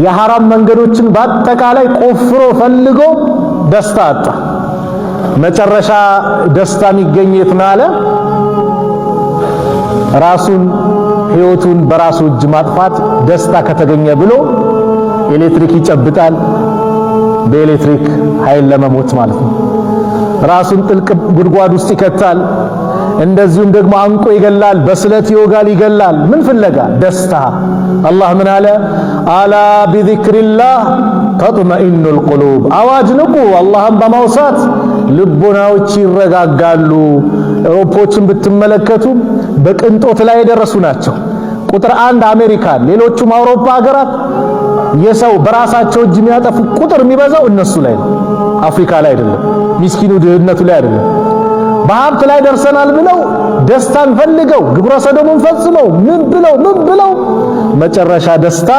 የሐራም መንገዶችን በአጠቃላይ ቆፍሮ ፈልጎ ደስታ አጣ። መጨረሻ ደስታ የሚገኝ የት ነው አለ? ራሱን ህይወቱን በራሱ እጅ ማጥፋት ደስታ ከተገኘ ብሎ ኤሌክትሪክ ይጨብጣል። በኤሌክትሪክ ኃይል ለመሞት ማለት ነው። ራሱን ጥልቅ ጉድጓድ ውስጥ ይከታል። እንደዚሁም ደግሞ አንቆ ይገላል፣ በስለት ይወጋል፣ ይገላል። ምን ፍለጋ? ደስታ። አላህ ምን አለ? ألا بذكر الله تطمئن القلوب። አዋጅ ንቁ፣ አላህን በማውሳት ልቦናዎች ይረጋጋሉ። አውሮፖችን ብትመለከቱ በቅንጦት ላይ የደረሱ ናቸው። ቁጥር አንድ አሜሪካን፣ ሌሎቹም አውሮፓ ሀገራት የሰው በራሳቸው እጅ የሚያጠፉ ቁጥር የሚበዛው እነሱ ላይ ነው፣ አፍሪካ ላይ አይደለም። ሚስኪኑ ድህነቱ ላይ አይደለም። በሀብት ላይ ደርሰናል ብለው ደስታን ፈልገው ግብረ ሰዶምን ፈጽመው ምን ብለው ምን ብለው መጨረሻ ደስታ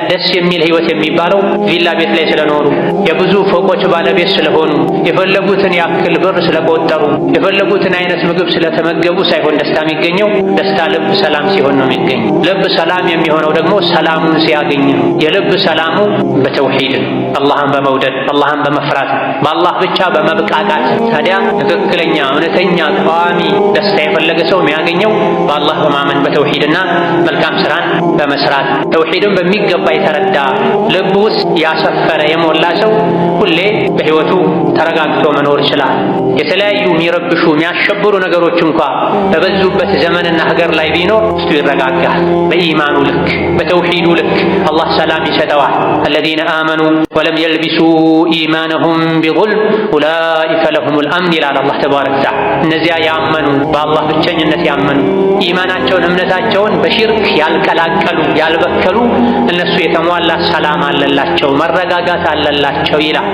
ደስ የሚል ህይወት የሚባለው ቪላ ቤት ላይ ስለኖሩ፣ የብዙ ፎቆች ባለቤት ስለሆኑ፣ የፈለጉትን ያክል ብር ስለቆጠሩ፣ የፈለጉትን አይነት ምግብ ስለተመገቡ ሳይሆን ደስታ የሚገኘው ደስታ ልብ ሰላም ሲሆን ነው የሚገኘው። ልብ ሰላም የሚሆነው ደግሞ ሰላሙን ሲያገኝ ነው። የልብ ሰላሙ በተውሂድ ነው፣ አላህን በመውደድ፣ አላህን በመፍራት፣ በአላህ ብቻ በመብቃቃት። ታዲያ ትክክለኛ እውነተኛ ቋሚ ደስታ የፈለገ ሰው የሚያገኘው በአላህ በማመን፣ በተውሂድና መልካም ስራን በመስራት። ተውሂድን በሚገባ የተረዳ፣ ልብ ውስጥ ያሰፈረ፣ የሞላ ሰው ሁሌ በህይወቱ ተረጋግቶ መኖር ይችላል። የተለያዩ የሚረብሹ የሚያሸብሩ ነገሮች እንኳ በበዙበት ዘመንና ሀገር ላይ ቢኖር እሱ ይረጋጋል። በኢማኑ ልክ፣ በተውሂዱ ልክ አላህ ሰላም ይሰጠዋል። الذين آمنوا ولم يلبسوا إيمانهم بظلم أولئك لهم الأمن ይላል አላህ تبارك وتعالى። እነዚያ ያመኑ፣ በአላህ ብቸኝነት ያመኑ፣ ኢማናቸውን እምነታቸውን በሽርክ ያልቀላቀሉ፣ ያልበከሉ፣ እነሱ የተሟላ ሰላም አለላቸው፣ መረጋጋት አለላቸው ይላል።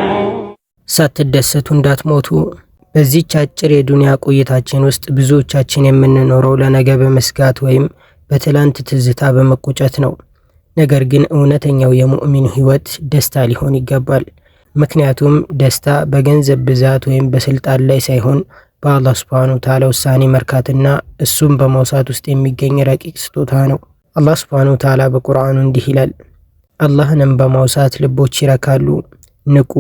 ሳትደሰቱ እንዳትሞቱ። በዚህች አጭር የዱንያ ቆይታችን ውስጥ ብዙዎቻችን የምንኖረው ለነገ በመስጋት ወይም በትላንት ትዝታ በመቆጨት ነው። ነገር ግን እውነተኛው የሙእሚን ህይወት ደስታ ሊሆን ይገባል። ምክንያቱም ደስታ በገንዘብ ብዛት ወይም በስልጣን ላይ ሳይሆን በአላህ ሱብሃነሁ ወተዓላ ውሳኔ መርካትና እሱም በማውሳት ውስጥ የሚገኝ ረቂቅ ስጦታ ነው። አላህ ሱብሃነሁ ወተዓላ በቁርአኑ እንዲህ ይላል፣ አላህንም በማውሳት ልቦች ይረካሉ። ንቁ፣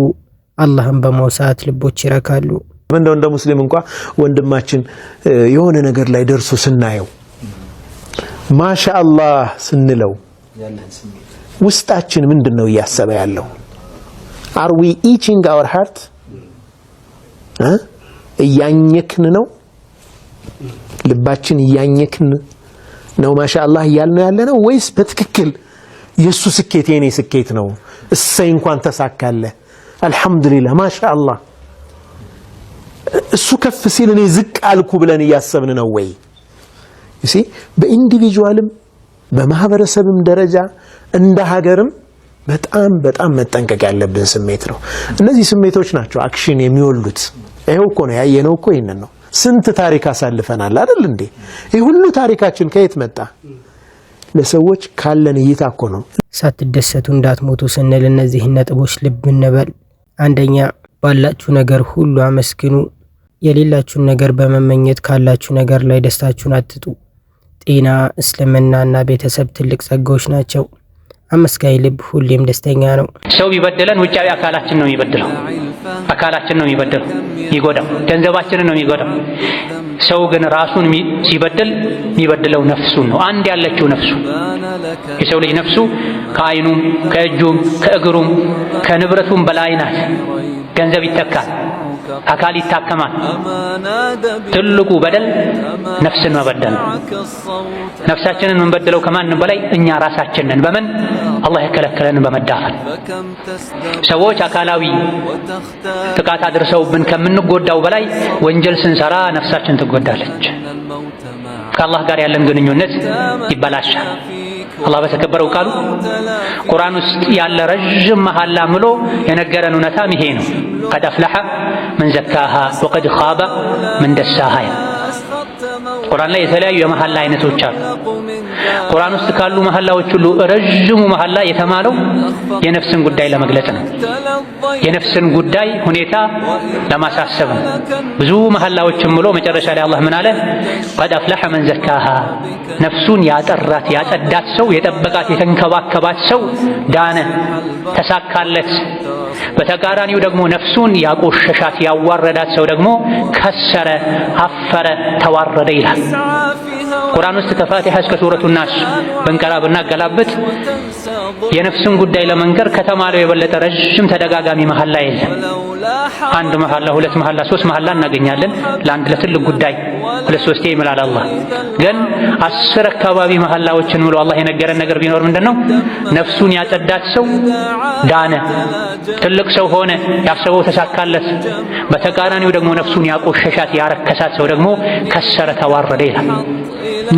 አላህን በማውሳት ልቦች ይረካሉ። እንደው እንደ ሙስሊም እንኳ ወንድማችን የሆነ ነገር ላይ ደርሶ ስናየው ማሻአላህ ስንለው ውስጣችን ምንድን ነው እያሰበ ያለው? Are we eating our heart? እያኘክን ነው? ልባችን እያኘክን ነው ማሻአላህ እያልን ያለ ነው ወይስ በትክክል የእሱ ስኬት የኔ ስኬት ነው፣ እሰይ እንኳን ተሳካለህ፣ አልሐምዱሊላህ፣ ማሻአላህ፣ እሱ ከፍ ሲል እኔ ዝቅ አልኩ ብለን እያሰብን ነው ወይ? See፣ በ individual ም በማህበረሰብም ደረጃ እንደ ሀገርም በጣም በጣም መጠንቀቅ ያለብን ስሜት ነው። እነዚህ ስሜቶች ናቸው action የሚወልዱት። ይኸው እኮ ነው ያየነው እኮ ይህንን ነው። ስንት ታሪክ አሳልፈናል አይደል እንዴ? ይህ ሁሉ ታሪካችን ከየት መጣ? ለሰዎች ካለን እይታ እኮ ነው። ሳትደሰቱ እንዳትሞቱ ስንል እነዚህን ነጥቦች ልብ እንበል። አንደኛ፣ ባላችሁ ነገር ሁሉ አመስግኑ። የሌላችሁን ነገር በመመኘት ካላችሁ ነገር ላይ ደስታችሁን አትጡ። ጤና፣ እስልምናና ቤተሰብ ትልቅ ጸጋዎች ናቸው። አመስጋኝ ልብ ሁሌም ደስተኛ ነው። ሰው ቢበድለን ውጫዊ አካላችን ነው የሚበድለው፣ አካላችን ነው የሚበድለው፣ የሚጎዳው፣ ገንዘባችንን ነው የሚጎዳው። ሰው ግን ራሱን ሲበድል የሚበድለው ነፍሱን ነው። አንድ ያለችው ነፍሱ፣ የሰው ልጅ ነፍሱ ከአይኑም ከእጁም ከእግሩም ከንብረቱም በላይ ናት። ገንዘብ ይተካል፣ አካል ይታከማል። ትልቁ በደል ነፍስን መበደል ነው። ነፍሳችንን የምንበድለው ከማንም በላይ እኛ ራሳችንን በምን አላህ የከለከለንን በመዳፈር። ሰዎች አካላዊ ጥቃት አድርሰውብን ከምንጎዳው በላይ ወንጀል ስንሰራ ነፍሳችን ትጎዳለች። ከአላህ ጋር ያለን ግንኙነት ይበላሻል። አላህ በተከበረው ቃሉ ቁርአን ውስጥ ያለ ረዥም መሐላ ምሎ የነገረን እውነታም ይሄ ነው። قد أفلح من زكاها وقد خاب من دساها። ቁርአን ላይ የተለያዩ የመሐላ አይነቶች አሉ። ቁርአን ውስጥ ካሉ መሐላዎች ሁሉ ረዥሙ መሐላ የተማለው የነፍስን ጉዳይ ለመግለጽ ነው። የነፍስን ጉዳይ ሁኔታ ለማሳሰብ ነው። ብዙ መሐላዎችን ምሎ መጨረሻ ላይ አላህ ምን አለ? قد أفلح من زكاها፣ ነፍሱን ያጠራት ያጸዳት ሰው፣ የጠበቃት የተንከባከባት ሰው ዳነ፣ ተሳካለት። በተቃራኒው ደግሞ ነፍሱን ያቆሸሻት ያዋረዳት ሰው ደግሞ ከሰረ፣ አፈረ፣ ተዋረደ ይላል። ቁርአን ውስጥ ከፋቲሓ እስከ ሱረቱ ናስ ብንቀራ ብናገላብጥ የነፍስን ጉዳይ ለመንገር ከተማለው የበለጠ ረዥም ተደጋጋሚ መሐላ የለም። አንድ መሐላ፣ ሁለት መሐላ፣ ሶስት መሐላ እናገኛለን። ለአንድ ለትልቅ ጉዳይ ሁለት ሶስቴ ይምላል አላህ። ግን 10 አካባቢ መሐላዎችን ምሎ አላህ የነገረን ነገር ቢኖር ምንድነው? ነፍሱን ያጸዳት ሰው ዳነ፣ ትልቅ ሰው ሆነ፣ ያሰበው ተሳካለት። በተቃራኒው ደግሞ ነፍሱን ያቆሸሻት ያረከሳት ሰው ደግሞ ከሰረ፣ ተዋረደ ይላል።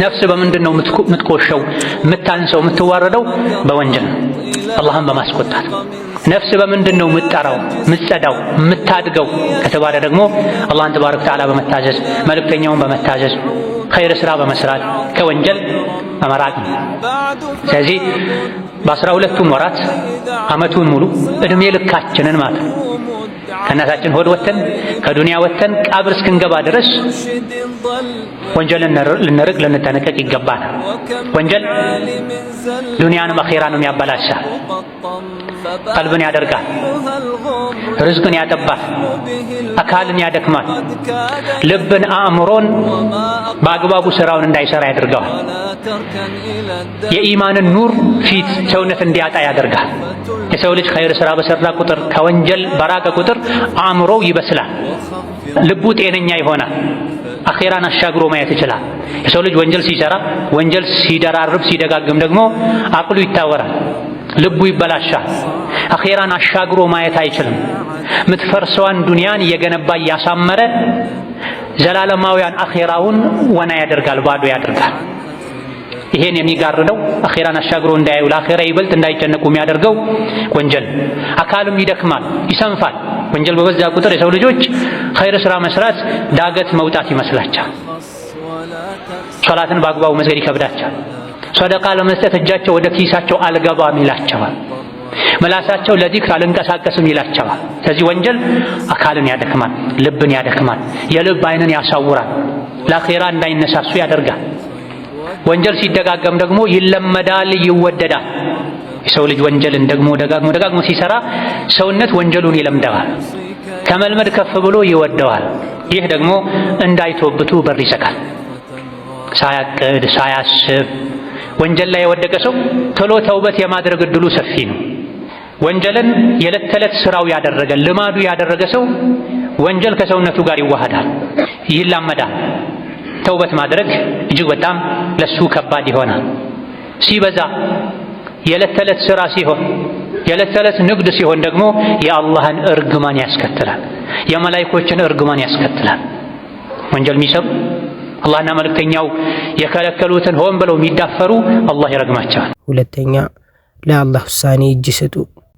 ነፍስ በምንድን ነው የምትቆሸው፣ የምታንሰው፣ የምትዋረደው? በወንጀል ነው፣ አላህን በማስቆጣት። ነፍስ በምንድን ነው የምትጠራው፣ የምትጸዳው፣ የምታድገው ከተባለ ደግሞ አላህን ተባረከ ወተዓላ በመታዘዝ፣ መልእክተኛውን በመታዘዝ፣ ኸይር ስራ በመስራት፣ ከወንጀል በመራቅ ነው። ስለዚህ በ12ቱም ወራት አመቱን ሙሉ እድሜ ልካችንን ማለት ነው ከእናታችን ሆድ ወተን ከዱንያ ወተን ቀብር እስክንገባ ድረስ ወንጀልን ልንርቅ ልንጠነቀቅ ይገባናል። ወንጀል ዱንያንም አኼራንም ያበላሻል። ቀልብን ያደርጋል፣ ርዝቅን ያጠባል፣ አካልን ያደክማል፣ ልብን አእምሮን በአግባቡ ስራውን እንዳይሰራ ያደርገዋል። የኢማንን ኑር ፊት ሰውነት እንዲያጣ ያደርጋል። የሰው ልጅ ኸይር ስራ በሰራ ቁጥር ከወንጀል በራቀ ቁጥር አእምሮው ይበስላል፣ ልቡ ጤነኛ ይሆናል፣ አኼራን አሻግሮ ማየት ይችላል። የሰው ልጅ ወንጀል ሲሰራ ወንጀል ሲደራርብ ሲደጋግም ደግሞ አቅሉ ይታወራል፣ ልቡ ይበላሻል። አኼራን አሻግሮ ማየት አይችልም። ምትፈርሰዋን ዱንያን እየገነባ እያሳመረ ዘላለማውያን አኼራውን ወና ያደርጋል፣ ባዶ ያደርጋል። ይሄን የሚጋርደው አኼራን አሻግሮ እንዳያዩ ለአኼራ ይበልጥ እንዳይጨነቁ የሚያደርገው ወንጀል። አካልም ይደክማል፣ ይሰንፋል። ወንጀል በበዛ ቁጥር የሰው ልጆች ኸይር ስራ መስራት ዳገት መውጣት ይመስላቸዋል። ሶላትን በአግባቡ መስገድ ይከብዳቸዋል። ሰደቃ ለመስጠት እጃቸው ወደ ኪሳቸው አልገባም ይላቸዋል። መላሳቸው ለዚክር አልንቀሳቀስም ይላቸዋል። ስለዚህ ወንጀል አካልን ያደክማል፣ ልብን ያደክማል፣ የልብ አይንን ያሳውራል፣ ለአኼራ እንዳይነሳሱ ያደርጋል። ወንጀል ሲደጋገም ደግሞ ይለመዳል፣ ይወደዳል። የሰው ልጅ ወንጀልን ደግሞ ደጋግሞ ደጋግሞ ሲሰራ ሰውነት ወንጀሉን ይለምደዋል። ከመልመድ ከፍ ብሎ ይወደዋል። ይህ ደግሞ እንዳይቶብቱ በር ይዘጋል። ሳያቅድ ሳያስብ ወንጀል ላይ የወደቀ ሰው ቶሎ ተውበት የማድረግ እድሉ ሰፊ ነው። ወንጀልን የዕለት ተዕለት ስራው ያደረገ ልማዱ ያደረገ ሰው ወንጀል ከሰውነቱ ጋር ይዋሃዳል፣ ይላመዳል። ተውበት ማድረግ እጅግ በጣም ለሱ ከባድ ይሆናል። ሲበዛ የዕለት ተዕለት ስራ ሲሆን የዕለት ተዕለት ንግድ ሲሆን ደግሞ የአላህን እርግማን ያስከትላል፣ የመላኢኮችን እርግማን ያስከትላል። ወንጀል የሚሰሩ አላህና መልእክተኛው የከለከሉትን ሆን ብለው የሚዳፈሩ አላህ ይረግማቸዋል። ሁለተኛ፣ ለአላህ ውሳኔ እጅ ስጡ።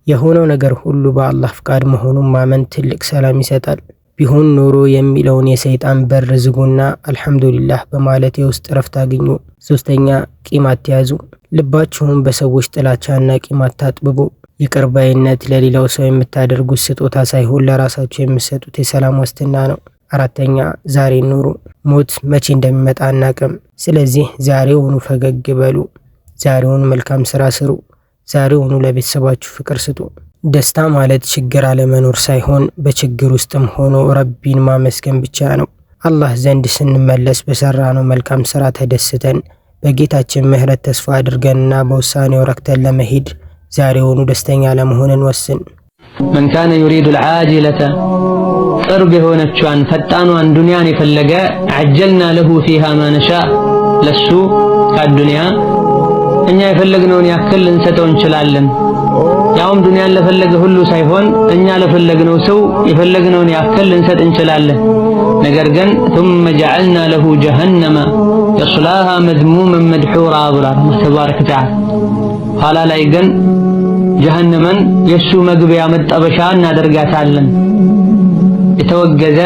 የሆነው ነገር ሁሉ በአላህ ፍቃድ መሆኑን ማመን ትልቅ ሰላም ይሰጣል። ቢሆን ኖሮ የሚለውን የሰይጣን በር ዝጉና አልሐምዱሊላህ በማለት የውስጥ እረፍት አግኙ። ሶስተኛ፣ ቂም አትያዙ። ልባችሁን በሰዎች ጥላቻና ቂም አታጥብቡ። ይቅር ባይነት ለሌላው ሰው የምታደርጉት ስጦታ ሳይሆን ለራሳችሁ የምትሰጡት የሰላም ዋስትና ነው። አራተኛ፣ ዛሬ ኑሩ። ሞት መቼ እንደሚመጣ አናቅም። ስለዚህ ዛሬውኑ ፈገግ በሉ። ዛሬውን መልካም ስራ ስሩ። ዛሬውኑ ለቤተሰባችሁ ፍቅር ስጡ። ደስታ ማለት ችግር አለመኖር ሳይሆን በችግር ውስጥም ሆኖ ረቢን ማመስገን ብቻ ነው። አላህ ዘንድ ስንመለስ በሰራነው መልካም ስራ ተደስተን በጌታችን ምህረት ተስፋ አድርገንና በውሳኔው ረክተን ለመሄድ ዛሬውኑ ደስተኛ ለመሆን እንወስን። من كان يريد العاجلة ቅርብ የሆነቿን ፈጣኗን ዱንያን የፈለገ عجلنا له فيها ما نشاء ለሱ ከዱንያ እኛ የፈለግነውን ያክል ልንሰጠው እንችላለን። ያውም ዱንያን ለፈለገ ሁሉ ሳይሆን እኛ ለፈለግነው ሰው የፈለግነውን ያክል ልንሰጥ እንችላለን። ነገር ግን ثم جعلنا له جهنم يصلاها مذموما مدحورا ብሏል አላህ ተባረከ ወተዓላ። ኋላ ላይ ግን ጀሀነምን የሱ መግቢያ መጠበሻ እናደርጋታለን። የተወገዘ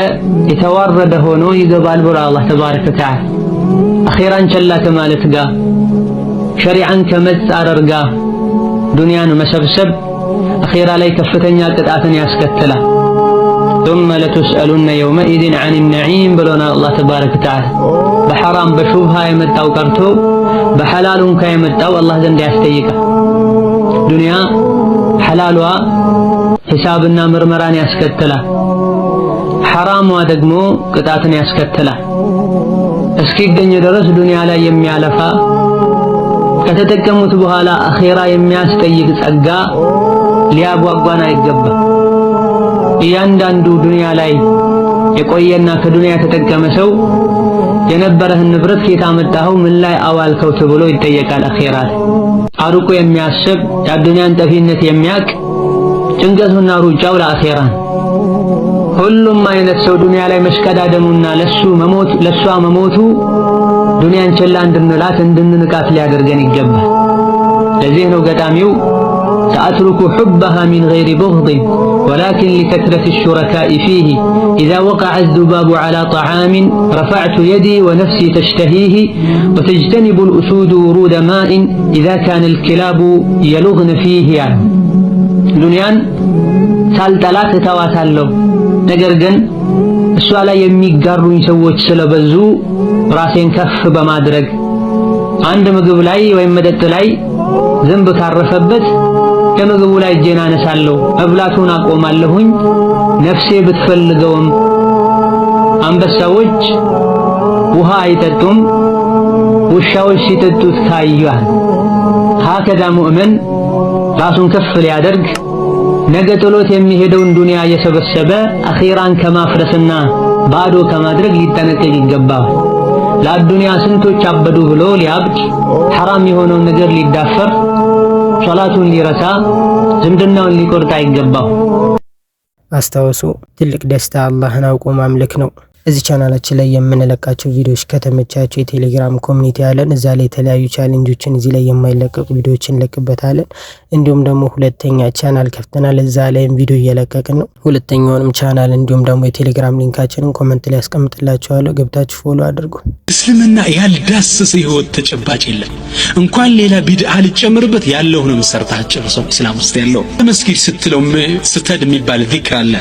የተዋረደ ሆኖ ይገባል ብሏል አላህ ተባረከ ወተዓላ። አኼራን ቸላ ከማለት ጋር ሸሪዓን ከመጻረር ጋር ዱንያን መሰብሰብ አኼራ ላይ ከፍተኛ ቅጣትን ያስከትላል። ثم لتسألن يومئذ عن النعيم ብሎናል አላህ تبارك وتعالى። በሐራም በሹብሃ የመጣው ቀርቶ በሐላሉ እንኳ የመጣው አላህ ዘንድ ያስጠይቃል። ዱንያ ሐላሏ ሒሳብና ምርመራን ያስከትላል። ሐራሟ ደግሞ ቅጣትን ያስከትላል። እስኪገኝ ድረስ ዱንያ ላይ የሚያለፋ፣ ከተጠቀሙት በኋላ አኼራ የሚያስጠይቅ ጸጋ ሊያጓጓን አይገባም። እያንዳንዱ ዱንያ ላይ የቆየና ከዱንያ የተጠቀመ ሰው የነበረህን ንብረት ከየት አመጣኸው፣ ምን ላይ አዋልከው ተብሎ ይጠየቃል። አኼራ ላይ አርቆ የሚያስብ፣ የዱንያን ጠፊነት የሚያቅ ጭንቀቱና ሩጫው ለአኼራ። ሁሉም አይነት ሰው ዱንያ ላይ መሽቀዳደሙና ለሱ መሞት ለሷ መሞቱ ዱንያን ችላ እንድንላት፣ እንድንንቃት ሊያደርገን ይገባል። ለዚህ ነው ገጣሚው سأترك حبها من غير بغض ولكن لكثرة الشركاء فيه، إذا وقع الذباب على طعام رفعت يدي ونفسي تشتهيه، وتجتنب الأسود ورود ماء إذا كان الكلاب يلغن فيه። ዱንያን ሳልጠላት እተዋታለሁ፣ ነገር ግን እሷ ላይ የሚጋሩኝ ሰዎች ስለበዙ ራሴን ከፍ በማድረግ፣ አንድ ምግብ ላይ ወይም መጠጥ ላይ ዝንብ ካረፈበት ከምግቡ ላይ እጄን አነሳለሁ፣ መብላቱን አቆማለሁኝ ነፍሴ ብትፈልገውም። አንበሳዎች ውሃ አይጠጡም፣ ውሻዎች ሲጠጡት ታዩአል። هكذا ሙእምን ራሱን ከፍ ሊያደርግ ነገ ጥሎት የሚሄደውን ዱንያ እየሰበሰበ አኺራን ከማፍረስና ባዶ ከማድረግ ሊጠነቀቅ ይገባል። ለአዱንያ ስንቶች አበዱ ብሎ ሊያብድ፣ ሐራም የሆነውን ነገር ሊዳፈር፣ ሶላቱን ሊረሳ፣ ዝምድናውን ሊቆርጥ አይገባው። አስታውሱ፣ ትልቅ ደስታ አላህን አውቆ ማምለክ ነው። እዚህ ቻናላችን ላይ የምንለቃቸው ቪዲዮዎች ከተመቻቸው የቴሌግራም community አለን። እዛ ላይ የተለያዩ challenge ኦችን፣ እዚህ ላይ የማይለቀቁ ቪዲዮዎችን እንለቅበታለን። እንዲሁም ደግሞ ሁለተኛ ቻናል ከፍተናል። እዛ ላይም ቪዲዮ እየለቀቅን ነው። ሁለተኛውንም ቻናል እንዲሁም ደግሞ የቴሌግራም link ኣችንን comment ላይ ያስቀምጥላችኋለሁ። ገብታችሁ follow አድርጉ። እስልምና ያልዳሰሰ ህይወት ተጨባጭ የለም። እንኳን ሌላ ቢድዓ ልጨምርበት፣ ያለውንም ሰርተህ ጨርሰው። እስላም ውስጥ ያለው መስጊድ ስትለው ስተድ የሚባል ዚክር አለ።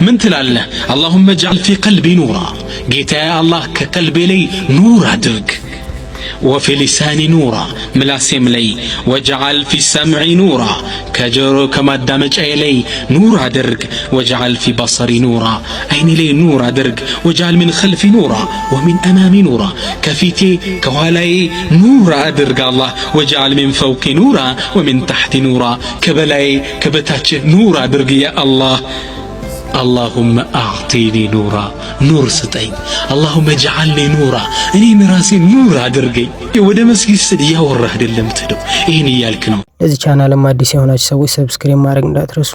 ምን ትላለህ? اللهم اجعل في قلبي نورا፣ ጌታዬ አላህ ከቀልቤ ላይ ኑር አድርግ፣ وفي لساني نورا፣ ምላሴም ላይ፣ واجعل في سمعي نورا፣ ከጆሮ ከማዳመጫዬ ላይ ኑር አድርግ፣ واجعل في بصري نورا፣ አይኔ ላይ ኑር አድርግ፣ واجعل من خلفي نورا ومن أمامي نورا፣ ከፊቴ ከኋላዬ ኑር አድርግ አላህ፣ واجعل من فوقي نورا ومن تحتي نورا፣ ከበላዬ ከበታች ኑር አድርግ ያ አላህ። اللهم أعطني نورا፣ ኑር ስጠኝ። اللهم اجعلني نورا፣ እኔን ራሴ ኑር አድርገኝ። ወደ መስጊድ ስል እያወራህ አይደለም ትሄደው፣ ይህን እያልክ ነው። ለዚህ ቻናልም አዲስ የሆናችሁ ሰዎች subscribe ማድረግ እንዳትረሱ።